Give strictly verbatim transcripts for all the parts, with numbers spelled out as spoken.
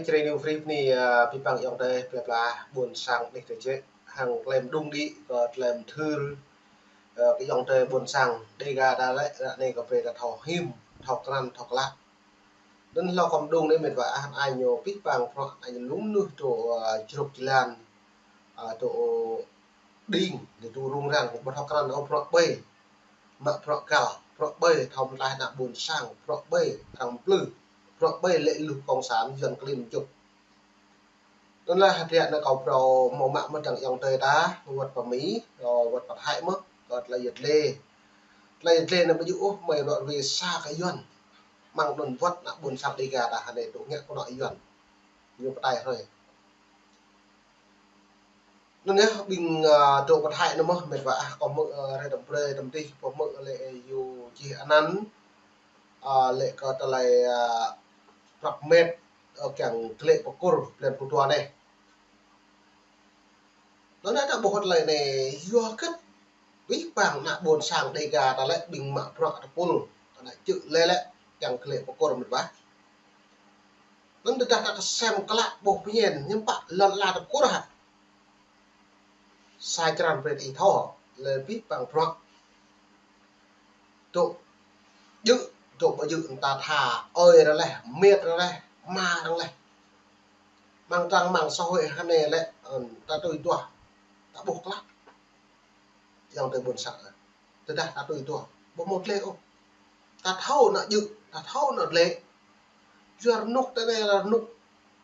Čơđai ñu free ni, ơ, pih pang ayŏng adơi plơi pla ƀôn sang anih tơčĕ, hăng klem đung đĭ kơ klem thưr, ơ, kơ ayŏng adơi ƀôn sang Dega ta lĕ, ră anai kơ brơi ta thâo him, thâo krăn, thâo klă. Anŭn hlâo kơ mơđung anai mĕt wa ah, ai ñu pih pang prŏ, ai ñu lŭm nuh tơ, ơ, čruk jơlan, ơ, tơ đing, dêh tơ rŭng răng, ƀu thâo krăn ôh prŏ ƀơi. Mă prŏ kăl, prŏ ƀơi, thâo mơtlaih ană ƀôn sang, prŏ ƀơi, arăng plư, prŏ ƀơi lĕ luh kông san, Yuan klin čŭp. Anŭn lah hơdră anai kâo phrâo hmâo mă mơ̆ng ayŏng adơi ta, wơ̆t pơ Mi, ơ, wơ̆t pơ Thái mơ̆n, kơ tơlơi yăt lê. Tơlơi yăt lê anai ƀu djơ̆ ôh, mơi rŏ ruai sa kơ Yuan. Mơ̆ng anŭn wơ̆t ană ƀôn sang Dega ta hơnai tŭ ngă kơ ană Yuan. Ñu pơtai hrơi. Anŭn yơh, ƀing, ơ, dŏ pơ Thái anŭn mơ̆n, mĕt wa ah, kâo hmư̆, ơ, rai tơm brơi tơm dih, kâo hmư̆ lĕ, ơ, Yu Čih Anăn, ơ, lĕ kơ tơlơi, ơ, prăp mĕt, ơ, kiăng klĕ pơkŭr blan pluh dua anai. Anŭn anai ta ƀuh tơlơi anai, yua kơ pih pang ană ƀôn sang Dega ta lĕ ƀing mă prŏ tơpul, ta ană čư̆ lĕ lĕ kiăng klĕ pơkŭr mĕt wa. Anŭn tơdah ta kơsem klă ƀuh pơñen, ñăm pă lŏn ala ta kŭr hă. Sa črăn brơi ta ih thâo, lĕ pih pang prŏ. Tŭ djơ̆, tŭ ƀu djơ̆ ta tha, ơi arăng leh, mĕt arăng leh, ama arăng leh. Mơ̆ng trang mạng xã hội hơnai lĕ, ơ, ta tui tuah, ta ƀuh klă. Ayŏng adơi ƀôn sang. Tơdah ta tui tuah, ƀu hmâo klĕ ôh. Ta thâo ană djơ̆, ta thâo ană klĕ. Yua rơnŭk ta anai lah rơnŭk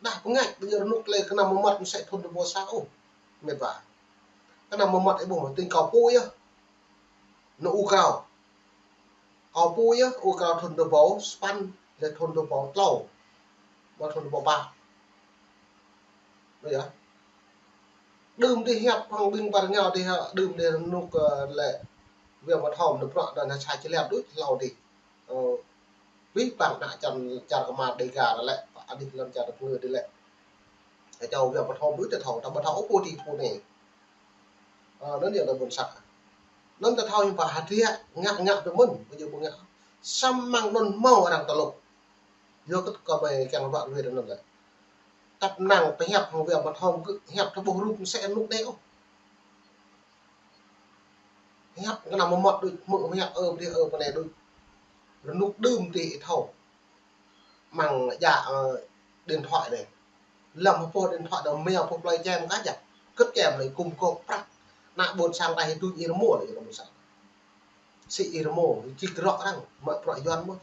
đah pơngač, ƀu djơ̆ rơnŭk klĕ kơnăm mơmŏt mơsĕ thŭn rơbâo sa ôh. Mĕt wa. Kơnăm mơmŏt ih ƀuh mơ̆, tĭng kâo pô yơh. Anŭn ur krao. Kâo pô yơh, ur krao thŭn rơbâo sapăn, lĕ thŭn rơbâo klâo. Ƀu thŭn rơbâo pă. Anŭn yơh. Đưm dih hiăp hăng ƀing ƀar ngao dih, đưm dih rơnŭk, ơ, lĕ Wiang Bơthom anŭn prŏ anŭn sa črăn đôč hlâo dih. Ơ, pih pang ană čar, čar kơmar Dega ta lĕ, pă anih lŏn čar ta pơngư dih lĕ. Kơ čô Wiang Bơthom đôč ta thâo, ta ƀu thâo ôh pô dih pô anai. Ơ, anŭn yơh ta ƀôn sang. Anŭn ta thâo hiư̆m pă hơdră, ngă ngă pơ mơ̆n, ƀu djơ̆ ƀu ngă. Samơ̆ mơ̆ng anŭn hmâo arăng tơlŭk. Yua kơ kâo mơi kiăng ruă ruai anŭn lĕ. Tăp năng pơhiăp hăng Wiang Bơthom kơ hiăp ta ƀuh rup mơsĕ rơnŭk anai ôh. Hiăp kơnăm mơmŏt đôč, hmư̆ hiăp ơ pơ dih ơ pơ anai đôč. Rơnŭk đưm dih ih thâo. Mơ̆ng djă, ơ, điện thoại anai. Lăm hơpô điện thoại anai mơ̆ hơpô plơi čem kơ djă. Kơt čem anai kŭm kŏp prăk. Ană ƀôn sang ta hĭ tui ih rơmô anai, ih rơmô sang. Sĭ ih rơmô, čih rŏ arăng, mă prŏ Yuan mơ̆n.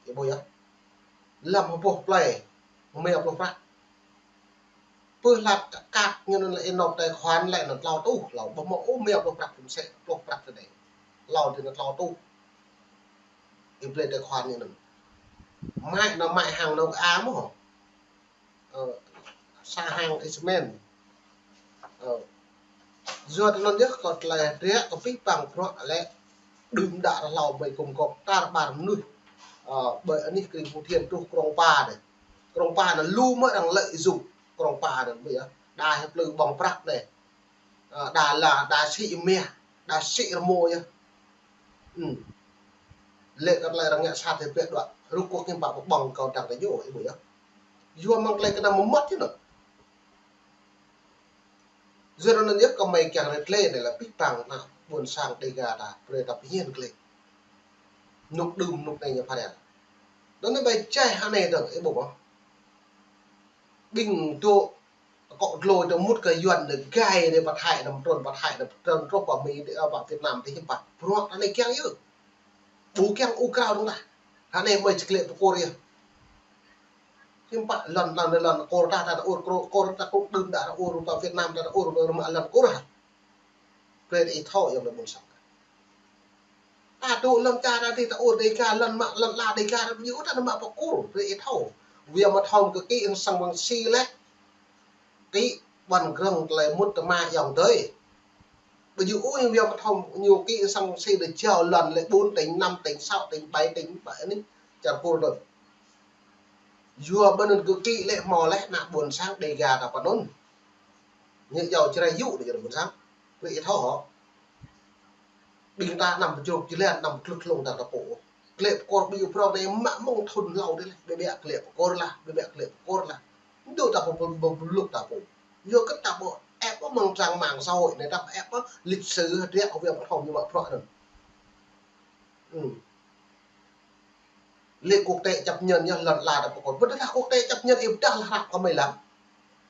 Ih ƀuh yơh. Lăm hơpô plơi, mơ̆ pluh prăk. Pơ hlak kăk ñu anŭn lĕ ih nộp tài khoản lĕ anŭn klâo tuh, klâo ƀu hmâo ôh mơ̆ pluh prăk, mơsĕ pluh prăk tơ anai. Klâo dih anŭn klâo tuh. Ih blơi tài khoản ñu anŭn. Mă anŭn mă hăng anŭn a mơ̆. Ơ, sa hăng ih sơmen. Ơ, yua anŭn yơh kơ tơlơi hơdră kơ pih pang prŏ lĕ đưm đă hlâo ƀơi kŭm kŏp tar ƀar mơnuih. Ơ, ƀơi anih krĭng Phú Thiện truh Krông Pa dih. Krông Pa anŭn lu mơ̆ arăng lợi dụng Krông Pa anŭn ƀơi yơh. Đa hơplư ƀơ̆ng prăk dih. Ơ, đa la, đa sĭ meh, đa sĭ rơmô yơh. Ư. Lĕ kơ tơlơi arăng ngă sat hơpĕ đuaĭ. Rŭk kŏk hiư̆m pă ƀơ̆ng kâo dăng ta yơh, ih ƀuh yơh. Yua mơ̆ng tơlơi kơnăm mơmŏt yơh anŭn. Yua anŭn yơh kơ mơi kiăng rơklê anai lĕ pih pang ană ƀôn sang Dega ta, brơi ta pơñen klĕ. Rơnŭk đưm rơnŭk anai ñu pha ra. Anŭn anai ƀai čeh hơnai dơ̆ng, ih ƀuh mơ̆. Ƀing dŏ akŏ glô dơ̆ng mŭt kơ Yuan dơ̆ng gai dơ̆ng pơ Thái dơ̆ng, trŭn pơ Thái dơ̆ng, trŭn truh pơ Mi dơ̆ng, ơ, pơ Việt Nam dơ̆ng hiư̆m pă. Prŏ anai kiăng yơh. Ƀu kiăng ur krao dơ̆ng tah. Hơnai mơi či klĕ pơkŭr yơh. Hiư̆m pă lŏn, lŏn, lŏn kŭr ta, ta ur kŭr, kŭr ta kŭr đưm đă ta ur, pơ Việt Nam ta ur, ur mă lŏn kŭr hă. Brơi ih thâo ayŏng adơi ƀôn sang. Ta dŏ lŏn čar ta dih ta ur Dega lŏn mă lŏn ala Dega ta ƀu djơ̆ ta mă pơkŭr, brơi ih thâo. Wiang Bơthom kơ kĭ hăng Săng Wang Sê lĕ. Kĭ ƀuăn grơ̆ng tơlơi mŭt tơma ayŏng adơi. Ƀu djơ̆ ôh Wiang Bơthom ñu kĭ hăng Săng Wang Sê đa jao lŏn lĕ ƀôn tỉnh, năm tỉnh, sáu tỉnh, bảy tỉnh, ƀơi anih čar kŭr anŭn. Yua ƀơi anŭn kơ kĭ lĕ hmâo lĕ ană ƀôn sang Dega ta pơ anŭn. Ñu jao Jrai yŭ đa jao ƀôn sang. Brơi ih thâo hŏ. Ƀing ta anăm pơjrôk jơlan, anăm pơtlŭt hlung ta ta pô. Klĕ pơkŭr ƀu djơ̆ prŏ anai mă mơ̆ng thŭn hlâo dih lĕ. Ƀĕ ƀĕ klĕ pơkŭr lah, ƀĕ ƀĕ klĕ pơkŭr lah. Dŏ ta pô pô pô pô lŭk ta pô. Yua kơ ta pô ĕp pô mơ̆ng trang mạng xã hội anai ta pô ĕp pô lịch sử hơdră kơ Việt Nam ñu mă prăk anŭn. Lĕ quốc tế chấp nhận yơh lŏn la ta pô kơ. Bơ ta quốc tế chấp nhận ĕp dah lah hrăp kơ mơi lăm.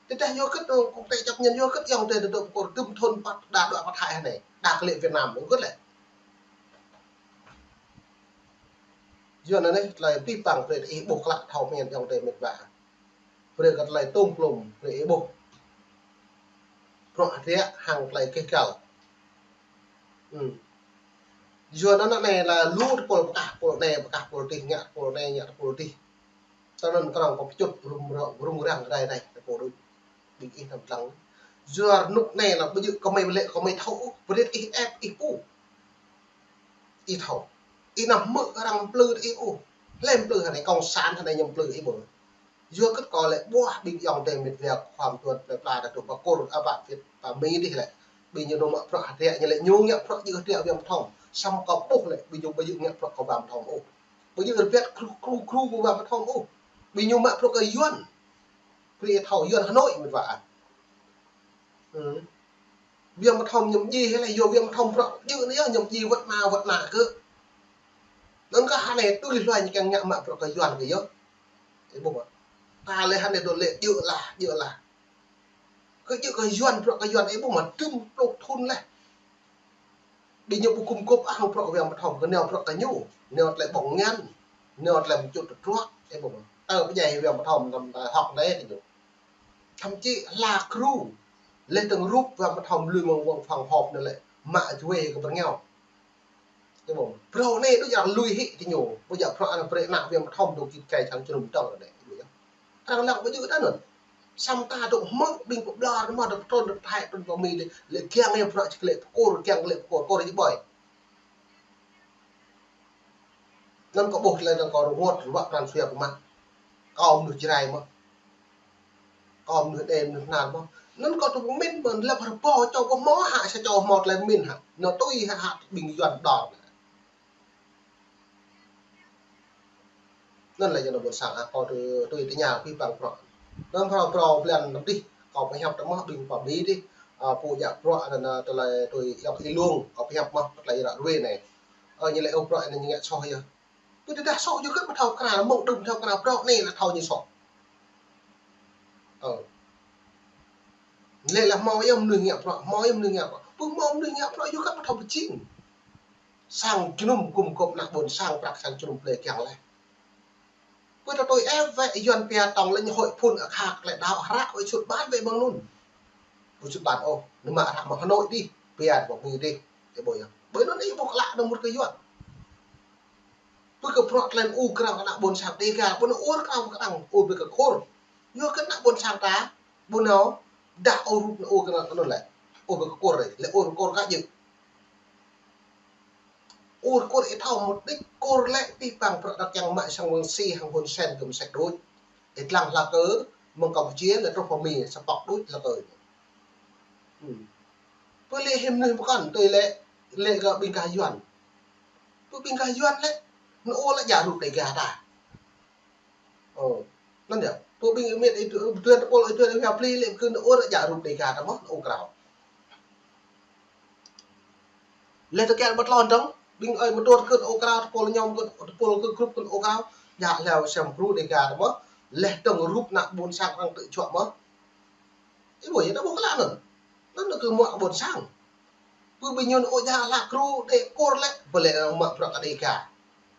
Tơdah yua kơ quốc tế chấp nhận yua kơ yŏng tê tơ pô kơ tơm thun păt đa đua păt hai anai. Đa kơ lĕ Việt Nam yua kơ lĕ. Yua anŭn anai tơlơi pĭ păng brơi ih ƀuh klă thâo mơ̆n yŏng tê mĕt wa. Brơi kơ tơlơi tôm plôm brơi ih ƀuh. Prăk hơdră hăng tơlơi keh kăl. Yua anŭn anai la lu tơpul pơkah pul anai pơkah pul dih ngă pul anai ngă pul dih. Tơnŭn kơnơ̆ng pơčut rŭng răng rai rai tơpul đôč. Ƀing ih năm lăng. Yua rơnŭk anai la ƀu djơ̆ kơ mơi lĕ kơ mơi thâo ôh, brơi ih ĕp ih pô. Ih thâo. Ih năm hmư̆ arăng plư ih ôh. Lĕ plư hơnai cộng sản hơnai ñu plư ih ƀuh. Yua kơ kơ lĕ ƀuh ƀing yŏng tê mĕt wa khua mơtuan plơi pla ta tŭ pơkôr a pă Việt pă Mi dih lĕ. Ƀing ñu nao mă prăk hơdră ñu lĕ ñu ngă prăk djơ̆ hơdră Việt Nam thom. Samơ̆ kơ ƀuh lĕ ƀing ñu ƀu djơ̆ ngă prăk kơ Việt Nam thom ôh. Ƀu djơ̆ rơbat kru kru kru kơ Việt Nam thom ôh. Ƀing ñu mă prăk kơ Yuan. Brơi thâo Yuan Hà Nội mĕt wa. Việt Nam thom ñu djơ̆ hĭ lĕ yua Việt Nam thom prăk djơ̆ anai yơh ñu djơ̆ wơ̆t mă wơ̆t mă kơ. Anŭn kơ hơnai tui hluai ñu kiăng ngă mă prăk kơ Yuan kơ yơh. Ih ƀuh mơ̆. Ta lĕ hơnai dŏ lĕ djơ̆ lah, djơ̆ lah. Kơ djơ̆ kơ Yuan, prăk kơ Yuan ih ƀuh mơ̆ tơm pluh thun leh. Ƀing ñu ƀu gum gôp ôh hăng prăk Việt Nam thom kơ nao prăk kơ ñu. Nao tơlơi ƀơ̆ng ngăn. Nao tơlơi mơčut tơtruă. Ih ƀuh mơ̆. Tơ pơdjai Việt Nam thom năm tơ hŏk anai kơ ñu. Thậm chí hla kru. Lĕ tơ̆ng rup Việt Nam thom lui mơ̆ng văn phòng họp anai lĕ. Mă juê kơ bơrngeo. Ih ƀuh mơ̆. Prăk anai đôč arăng lui hĭ kơ ñu. Ƀu djơ̆ prăk anai brơi ană Việt Nam thom dŏ git gai sang jơnum tơ̆ng anai. Ih ƀuh yơh. Arăng lăng ƀu djơ̆ ta anŭn. Samơ̆ ta dŏ hmư̆ ƀing pơblơ̆ mơ̆ dŏ pơtrun dŏ Thái trun pơ Mi dih. Lĕ kiăng lĕ prăk čih lĕ pơkôr kiăng lĕ pơkôr kôr ih ƀơi. Anŭn kơ ƀuh tơlơi anŭn kơ rơngot rơwă pran jua pơmă. Kâo mơnuih Jrai mơ̆. Kâo mơnuih Êđê mơnuih Hnar mơ̆. Anŭn kơ tŭ pơmĭn mơ̆ lăp rơbâo čô kơ hmâo hă sa čô hmâo tơlơi pơmĭn hă. Anŭn tui hă hă ƀing Yuan đor. Anŭn lĕ yơh ană ƀôn sang ah, kâo tui, tui tơña pĭ păng prăk. Anŭn prăk prăk blan năm dih, kâo pơhiăp tơ mơ̆ ƀing pơ Mi dih, a, pô djă prăk anŭn, a, tơlơi tui yŏk ih lông, kâo pơhiăp mơ̆ tơlơi ră ruai anai. Ơ, ñu lĕ ôh prăk anŭn ñu ngă soh yơh. Pơ tơdah soh yơh kơ ƀu thâo kra, mơ̆ng đưm thâo kra prăk anai lĕ thâo ñu soh. Ơ. Lĕ lah hmâo yơh mơnuih ngă prăk, hmâo yơh mơnuih ngă prăk. Pơ hmâo mơnuih ngă prăk yơh kơ ƀu thâo pơjing. Sang jơnum gum gôp ană ƀôn sang prăk sang jơnum plơi kiăng leh. Pơ tơ tui ĕp wĕ Yuan pia tŏng lĕ ñu hơi phun akha klĕ đao hră wĕ sut ƀan wĕ mơ̆ng anŭn. Ƀu sut ƀan ôh, nao mă hră mơ̆ng Hà Nội dih, pia mơ̆ng Mi dih. Ih ƀuh yơh. Ƀơi anŭn ih ƀuh klă nao mŭt kơ Yuan. Pơ kơ prăk tlen u krao kơ ană ƀôn sang Dêga, ƀu nao ur krao kơ ană ur ƀơi kơ kôr. Yua kơ ană ƀôn sang ta, ƀu nao, dah ur rup nao ur kơ anŭn lĕ. Ur ƀơi kơ kôr lĕ, lĕ ur kôr kơ djơ̆. Ur kôr ih thâo mơ̆ đĭč kôr lĕ pĭ păng prăk đăk kiăng mă sang Wang Xi hăng Hun Sen kơ mơsek đôč. Ih lăng hla kơ mơ̆ng Campuchia lĕ truh pơ Mi sa pŏk đôč hla kơ. Pơ lĕ hiư̆m mơnuih pơkŏn tui lĕ, lĕ kơ ƀing gah Yuan. Pơ ƀing gah Yuan lĕ, nao ur lĕ djă rup Dêga ta. Ơ, anŭn yơh. Pơ ƀing mĕt ih tui, tui tơpul ih tui ih pli lĕ kơ nao ur lĕ djă rup Dêga ta mơ̆, nao ur krao. Leh tơkĕ ƀu tlôn dơ̆ng, ƀing ơi mơtuăt kơ nao ur krao, tơpul ñom kơ, tơpul kơ grup kơ nao ur krao, djă leo sem gru Dêga ta mơ̆, leh dơ̆ng rup ană ƀôn sang arăng tơčuă mơ̆. Ih ƀuh yơh, ta ƀuh klă anŭn. Anŭn kơ mơnuih ƀôn sang. Pơ ƀing ñu nao ur djă hla kru đe kôr lĕ, ƀu lĕ mă prăk kơ Dêga.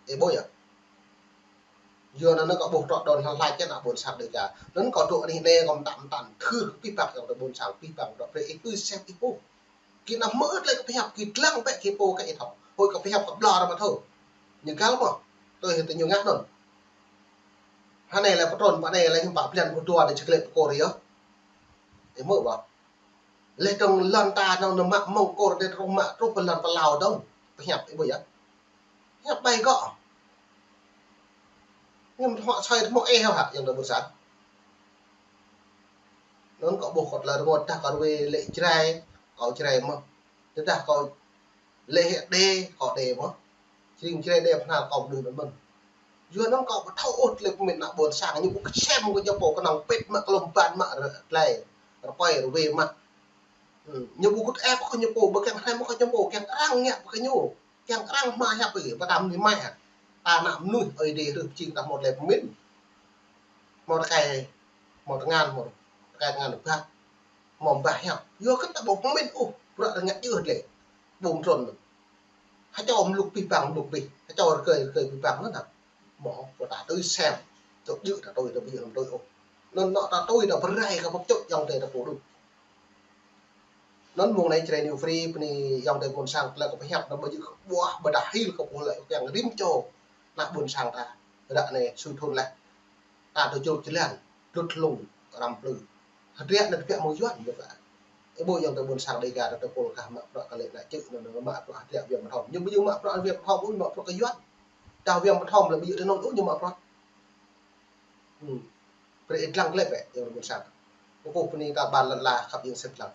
Ih ƀuh yơh. Yua anŭn kâo ƀuh trŏ đon hla hlai čĕ ană ƀôn sang Dêga. Anŭn kâo dŏ anih anai kâo mơtam mơtam thâo pĭ păng kơ ƀôn sang pĭ păng dŏ brơi ih tui sem ih ƀuh. Gih nao hmư̆ tơlơi kâo pơhiăp gih lăng bĕ gih pô kơ ih thâo. Hơi kâo pơhiăp kơ ƀlŏr mă thâo. Ñu găl mơ̆. Tui hĭ tơ ñu ngă anŭn. Hơnai lĕ pơtrun pơ anai lĕ hiư̆m pă blan pơdua anai čih lĕ pơkôr yơh. Ih hmư̆ ƀă. Leh dơ̆ng lŏn ta dơ̆ng nao mă mơ̆ng kôr dih truh mă truh pơ lŏn pơ Lao dơ̆ng. Pơhiăp ih ƀuh yơh. Hiăp ƀai gŏ. Ñu mơ̆ thâo soi thâo ih hă, yơh ană ƀôn sang. Anŭn kâo ƀuh kơ tơlơi rơngot dah kâo ruai lĕ Jrai, kâo Jrai mơ̆. Tơdah kâo lĕ hĕ Êđê, kâo Êđê mơ̆. Jing Jrai Êđê Bahnar kâo mơnuih anŭn mơ̆n. Yua anŭn kâo ƀu thâo ôh tơlơi pơmĭn ană ƀôn sang, ñu ƀu kơsem kơ ñu pô kơnơ̆ng pĭt mă, kơlom ban mă, rơklai, rơpơi, rơwe mă. Ư, ñu ƀu kŭt ĕp kơ ñu pô, ƀu kiăng hrăm kơ ñu pô, kiăng arăng ngă kơ ñu, kiăng arăng hmua hiăp kơ, pơtăm ni mai hă. Ta ană mơnuih Ơi Adai hrih pơjing ta hmâo tơlơi pơmĭn. Hmâo tơkai, hmâo tơngan, hmâo tơkai tơngan rơbat, hmâo bah hiăp. Yua kơ ta ƀu pơmĭn ôh, bruă rơngiă djơ̆ lĕ. Ƀu mơtrŭn. Hơčâo mluk pih pang mluk pih, hơčâo rơkơi rơkơi pih pang anŭn hă. Mơ̆ kơ ta tui sem, tŭ djơ̆ ta tui, ta ƀu djơ̆ lăm tui ôh. Anŭn anŏ ta tui ta pơrai kơ pơčŭt ayŏng adơi ta pô đôč. Anŭn mông anai Jrai New Free bơni ayŏng adơi ƀôn sang tơlơi kơ pơhiăp anŭn ƀu djơ̆ kơ ƀuah ƀôdah hil kơ ƀuh lĕ kiăng rĭm čô ană ƀôn sang ta. Ră anai sui thun laih. Ta tơjŭk jơlan, dlŭt hlung, răm plư. Hơdră anai tơbiă mơ̆ng Yuan, yua kơ. Ơ ƀu ayŏng adơi ƀôn sang Dega ta tơpul kah mă bruă kơ lĕ ană čư̆ anŭn, anŭn mă bruă hơdră Viêng Bơthom. Ñu ƀu djơ̆ mă bruă Viêng Bơthom ôh, mă bruă kơ Yuan. Tơdah Viêng Bơthom lĕ ƀu djơ̆ tơnŭn ôh ñu mă bruă. Ư. Brơi ih lăng glĕp bĕ, ayŏng adơi ƀôn sang. Kơkuh bơni ta ƀan lăn ala khăp ing sĭt lăng.